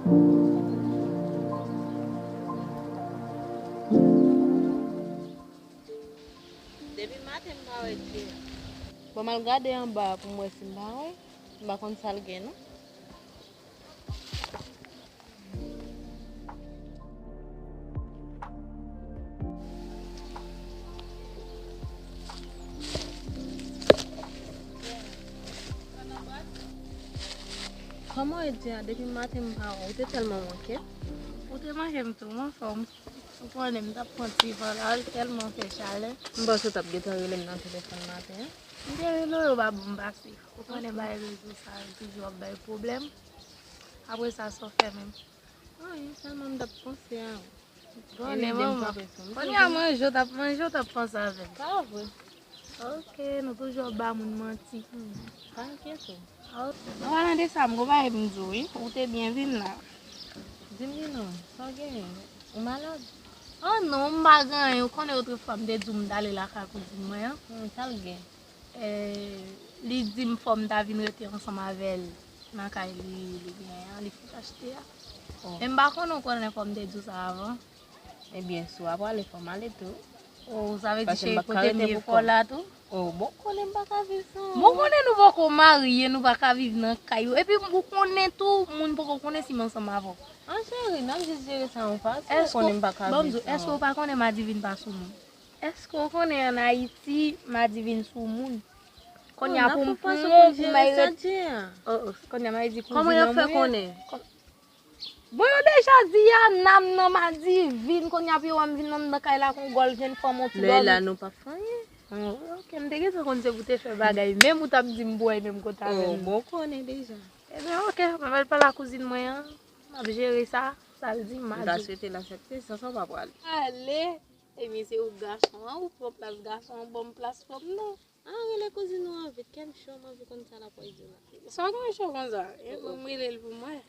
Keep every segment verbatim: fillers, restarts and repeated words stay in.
Depi maten m pa wè Djera. Bon, m al gade anba pou m wè si m pa wè. M pa konn sa l gen, non. Kòman w ye, Djera? Depi maten m pa wè w, ou te tèlman manke m. Ou te manke m tou, m anfòm. Ou konnen m t ap pran ti van la, l tèlman fè chalè. M panse w t ap gentan rele m nan telefòn maten an. M te rele w, yo pa ban m pase. Ou konnen bay rezo sa yo toujou ap bay pwoblèm. Apre sa, sa w fè menm? Anyen, sèlman m t ap panse a ou. Konnen manman. Kounye a manje, w t ap manje, w t ap panse avè m. Pa vre. Ok, nou toujou ap ba moun manti. Hmm, pa enkyete w. An palan de sa, m gon bagay pou m di w, wi. Ou te byen vin la. Di m vin non, sa w genyen? Ou malad? Oh non, m pa gen anyen. Ou konnen otrefwa m te di w m t ale lakay kouzin mwen an. Hmm, sa l gen? Eh, li di m fò m ta vin rete ansanm avè l nan kay li, li genyen an, li fèk achte a. Oh. Men m pa konnen, ou konnen fò m te di w sa avan. Ebyen, si w ap prale, fò m ale tou. Oh, sa vle di cheri, kote m ye fò la tou? Oh, bon, konnen m pa ka viv san ou. Bon, konnen nou poko marye, nou pa ka viv nan kay ou. Epi, ou konnen tou, moun poko konnen si m ansanm avè w. An, cheri, n ap jis jere sa yon fason, ou konnen m pa ka viv san ou. Èske w pa konnen Madivin pa sou moun? Èske w konnen ann Ayiti, Madivin sou moun? Kounye a pou m pran w pou m al ret. Oh, oh, kounye a m al di kouzin an mwen. Kòman y ap fè konnen? Bon, yo deja di a, nanm nan Madivin, kounye a pou yo wè m vin anndan kay la kon gòl jenn fanm on ti dòmi. Lè la nou p ap fè anyen. Oh, ok, m te gentan konn se pou te fè bagay, menm ou t ap di m pou w al menm kote avè m. Oh, bon, ou konnen deja. Ebyen, ok, m ap al pale ak kouzin mwen an, m ap jere sa, sa l di m, m a di w. M ta swete l aksepte, san sa w pa prale. Ale, ebyen se ou gason an, ou pran plas gason an, ban m plas fanm nan. Ah, rele kouzin ou an vit, kè m cho, m anvi konn sa l ap pral di w la. Sa w gen cho konsa? E, ban m rele l pou m wè.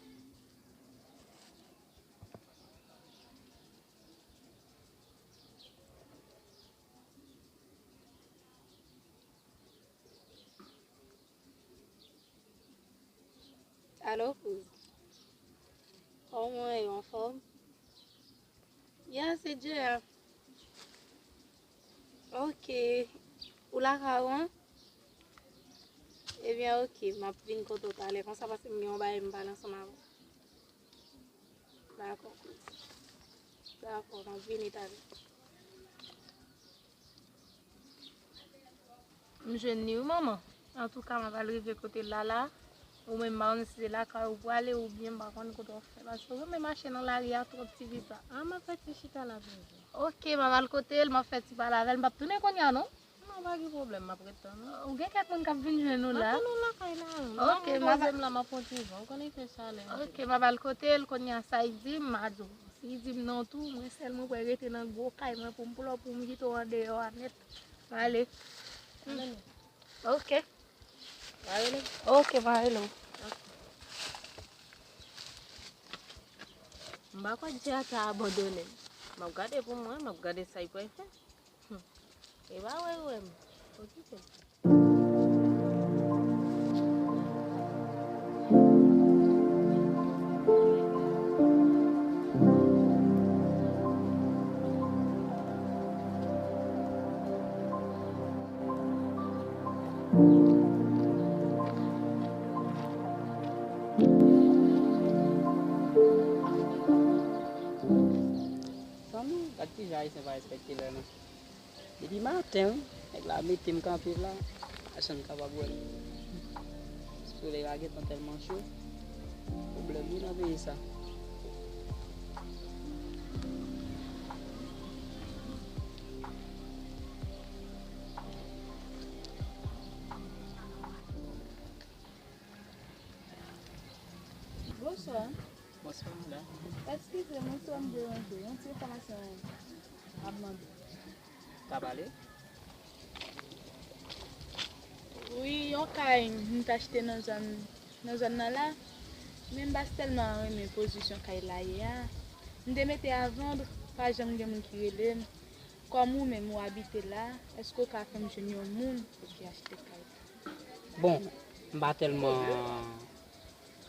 Alo, kouz. Kòman w ye, w anfòm? Ya, se Djera. Ok. Ou lakay ou an? Ebyen, ok, m ap vin kote w talè konsa, paske m gen yon bagay m pale ansanm avè w. Dakò, kouz. Dakò, m ap vini talè. M jwenn li wi, manman. Antouka, m ap al rive kote l la la. Ou menm, m pa konn si se lakay ou prale oubyen m pa konn kote w ap fè. Paske ou renmen mache nan lari a twòp, Tivita. Ah, m ap fè ti chita la, bebe. Ok, m ap al kote l, m ap fè ti pale avè l. M p ap tounen kounye a, non? Non, pa gen pwoblèm, m ap ret tann ou. Ou gen kèk moun k ap vin jwenn ou la? M ap tann ou lakay la. Ok, m ap poze m la, m ap pran ti van. Ou konnen fè chalè anpil. Ok, m ap al kote l, kounye a sa l di m, m a di w. Si l di m non tou, mwen sèl mwen pral rete nan gwo kay mwen pou m pran w pou m kite w andeyò a nèt. M ale. Ale non. Ok. M a rele w. Ok, m a rele w. Ok. M pa kwè Djera ta abandone m. M ap gade pou m wè, m ap gade sa l pral fè. Hmm. E pa wè, wè m. Okipe l. Zanmi, gad kijan Ayisyen pa respekte lè, non. Depi maten, wi, nèg la mete m kanpe la, machann kapab wè m. Solèy la gentan tèlman cho. Pwoblèm wi nan peyi sa. Bonswa. Bonswa, madanm. Eskize m, wi, si m deranje w. Yon ti enfòmasyon m ap mande. Ka pale? Wi, yon kay m t achte nan zòn, nan zòn nan la. Men m pa tèlman renmen pozisyon kay la ye a. M te mete a vann, pa janm gen moun ki rele m. Kòm ou menm ou abite la, èske w ka fè m jwenn yon moun pou ki achte kay? Bon, m pa tèlman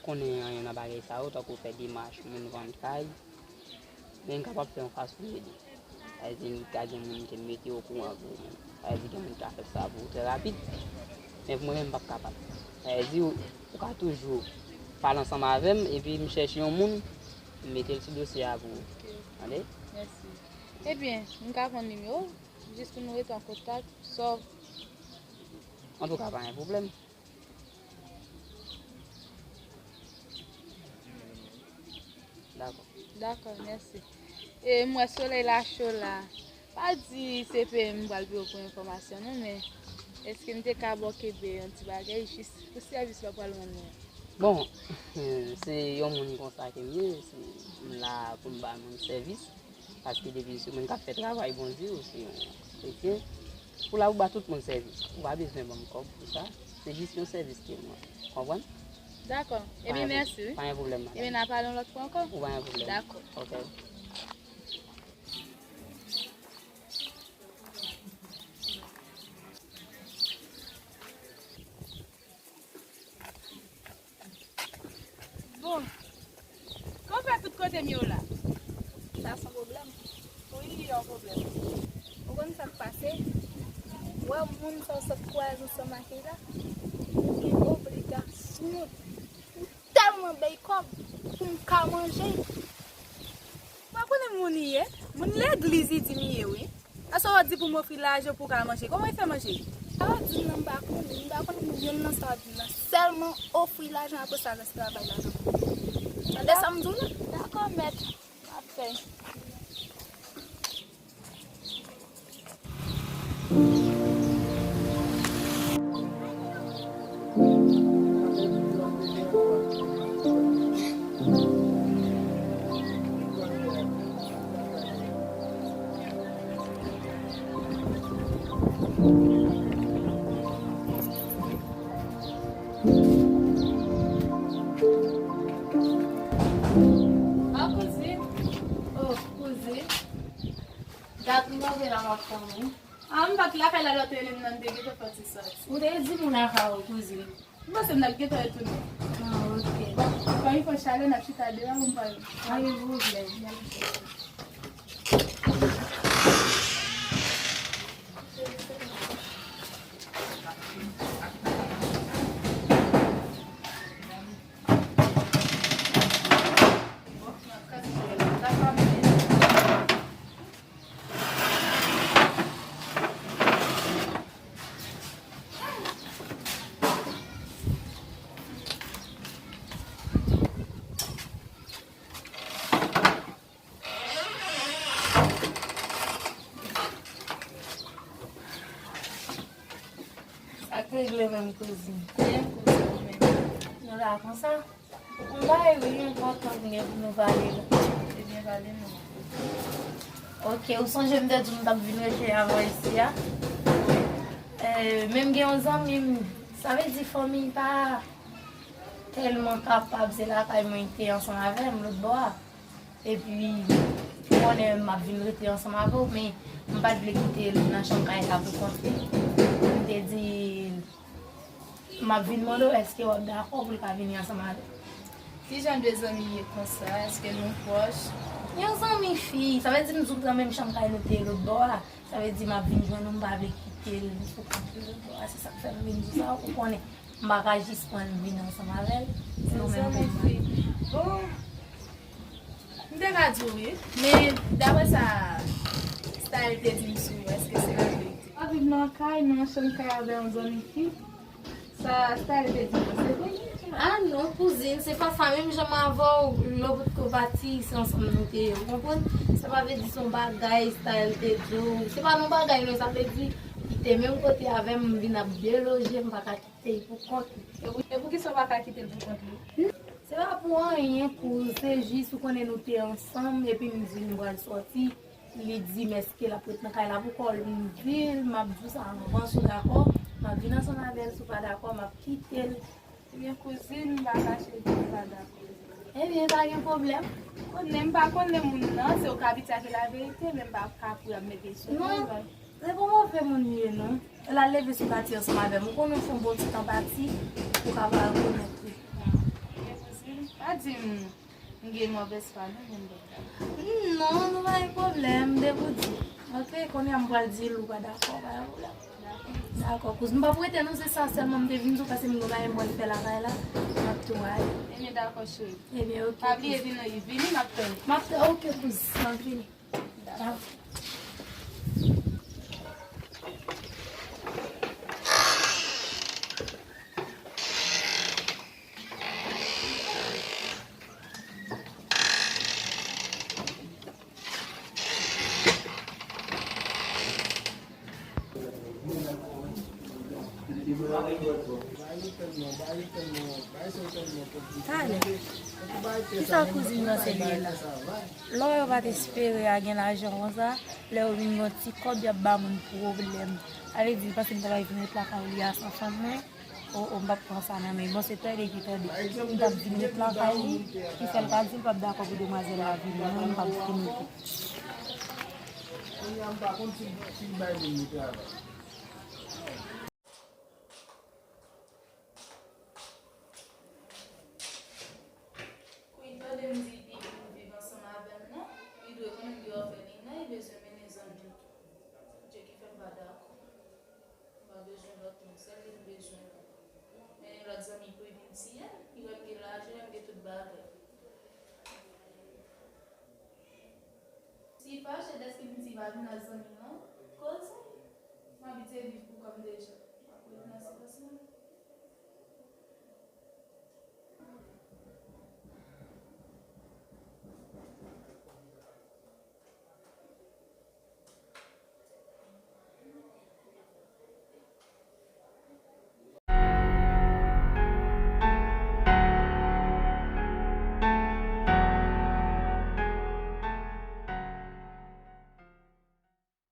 Konnen anyen nan bagay sa yo, tankou fè demach, moun vann kay, men m kapab fè yon fason ede. Sa vle di, ka gen moun ke m mete okouran pou mwen. Sa vle di, gen moun ka fè sa pou ou trè rapid, men pou mwen menm, m p ap kapab. Sa vle di, ou, ou ka toujou pale ansanm avè m, epi m chèche yon moun, m mete l sou dosye a pou ou. Ok. Tande? Mèsi. Ebyen, m ka pran nimewo w, jis pou nou rete an kontak, sòf. Antouka, pa gen pwoblèm. Dakò. Dakò, mèsi. E m wè solèy la cho la. Pa di se peye m pral peye w pou enfòmasyon non, men èske m te ka ba w kenbe yon ti bagay jis pou sèvis la w pral rann mwen? Bon, se yon moun konsa ke m ye, se, m la pou m bay moun sèvis. Paske depi se moun k ap fè travay Bondye, ou se yon kretyen, ou la pou ba tout moun sèvis. Ou pa bezwen ban m kòb pou sa. Se jis yon sèvis ke m rann. Konprann? Dakò. Ebyen, mèsi wi. Pa gen pwoblèm, madanm. Ebyen, n a pale yon lòt fwa ankò. Ou pa gen pwoblèm. Dakò. Ok. Bon, kòman w fè tout kote m yo la? Sa se yon pwoblèm. Wi, yon pwoblèm. Ou konn sa k pase? Ou wè moun sa w sot kwaze ansanm ak li la, ou gen obligasyon pou tèlman bay kòb pou m ka manje. Mwen konnen moun li ye. Moun legliz li di m li ye, wi. Asa w di pou m ofri lajan pou w ka manje. Kòman li fè manje? Sa w di m nan, m pa konnen. M pa konnen moun youn nan sa w di m nan. Sèlman ofri lajan, apre sa, rès travay la nan men w. Tande sa m di w la? Dakò, mèt. M ap fè. Ò, kouzin. Ò, kouzin. Dat m kanpe la, m ap tann ou. A, m pa t lakay la lòt, Helen nan te gentan fè ti sòti. Ou te di m ou lakay ou, kouzin. M panse m t ap gentan retounen. Ah, ok. Bon, kòm il fò chalè, n ap chita deyò, m pral. Pa gen pwoblèm. Sa k regle menm, kouzin? Byen, kouzin, ou menm? Nou la konsa. Yon bagay wi enpòtan ki gen pou nou pale la. Ebyen, pale non. Ok, ou sonje m te di w m t ap vin rete avè w isi a? Eh, men m gen yon zanmi m, sa vle di fanmi pa tèlman kapab, se lakay mwen li te ansanm avè m lòt bò a. Epi, ou konnen m ap vin rete ansanm avè w, men m pa t vle kite l nan chanm kay la pou kont li. M te di l, m ap vin mande w èske w ap dakò pou l ka vini ansanm avè m. Ki jan de zanmi ye konsa? Èske nou pwòch? Yon zanmi fi, sa vle di m di w nan menm chanm kay nou te ye lòt bò a. Sa vle di m ap vin jwenn ou, m pa vle kite l pou kont li lòt bò a. Se sa k fè m vin di w sa, ou konnen. M pa ka jis pran l vin ansanm avè l. Se ou menm pou mwen. Bon, m te ka di w wi, men daprè sa Style te di m sou ou, èske se laverite? W ap viv nan kay, nan chanm kay avè yon zanmi fi? Sa Style te di m nan, se vre? Ah non, kouzin, se pa sa. Menm jan m avè w, lè w potko pati, se ansanm nou te ye, ou konprann? Sa pa vle di se yon bagay Style te di w. Se pa yon bagay non, sa vle di li te menm kote avè m, m vin ap deloje, m pa ka kite l pou kont li. E pou, e poukisa w pa ka kite l pou kont li? Se pa pou anyen, kouz, se jis ou konnen nou te ansanm, epi m di l m pral sòti, li di m èske l ap ret nan kay la pou kò l, m di l, m ap di w sa anvan, si w dakò, m ap vin ansanm avè l, si w pa dakò, m ap kite l. Ebyen, kouzin, m pa kache di m pa dakò. Ebyen, pa gen pwoblèm. Konnen m pa konnen moun nan, se ou k abitye avè laverite, men m pa ka pou y ap mete sou mwen. Non, se pa move moun li ye, non. L al leve sou pati ansanm avè m. Ou konnen w fè yon bon ti tan pati, ou ka pa rekonèt li. Pa di m m gen movèz fwa non, men m pa dakò. Non, nou pa gen pwoblèm, depi w di. Ok, kounye a m pral di l ou pa dakò, pa gen pwoblèm. Dakò. Dakò, kouz, m p ap rete non, se sa sèlman m te vin di w, paske m gen bagay m pral fè lakay la, m ap tou ale. Ebyen, dakò, cheri. Ebyen, ok, kouz. Pa bliye vin, vini, m ap tann ou. M ap tann, ok, kouz, m ap vini. Dakò. Talè. Kisa kouzin nan se li ye la? Lò yo pa t espere a gen lajan konsa, lè yo vin gen yon ti kòb, y ap ba moun pwoblèm. Sa vle di, li panse m ta bay vin ret lakay li a san fanm mwen? O, o, m p ap pran sa nan men. Bon, se tande ki tande. M t ap vin ret lakay li, ki fè l ka di l p ap dakò pou demwazèl la vini. Mwen menm, m p ap vini tou. Kounye a, m pa konn si, si l bay moun li travay. Kou li tande m di li vin viv ansanm avè m nan, li dwe konnen m gen òfèlina, li bezwen mennen zanmi tou. Se ki fè m pa dakò. M pa bezwen lòt moun, sèl li m bezwen la. Mennen lòt zanmi pou l vin tiye m, li wè m gen lajan, m gen tout bagay. Si fache dèske m di pa vin ak zanmi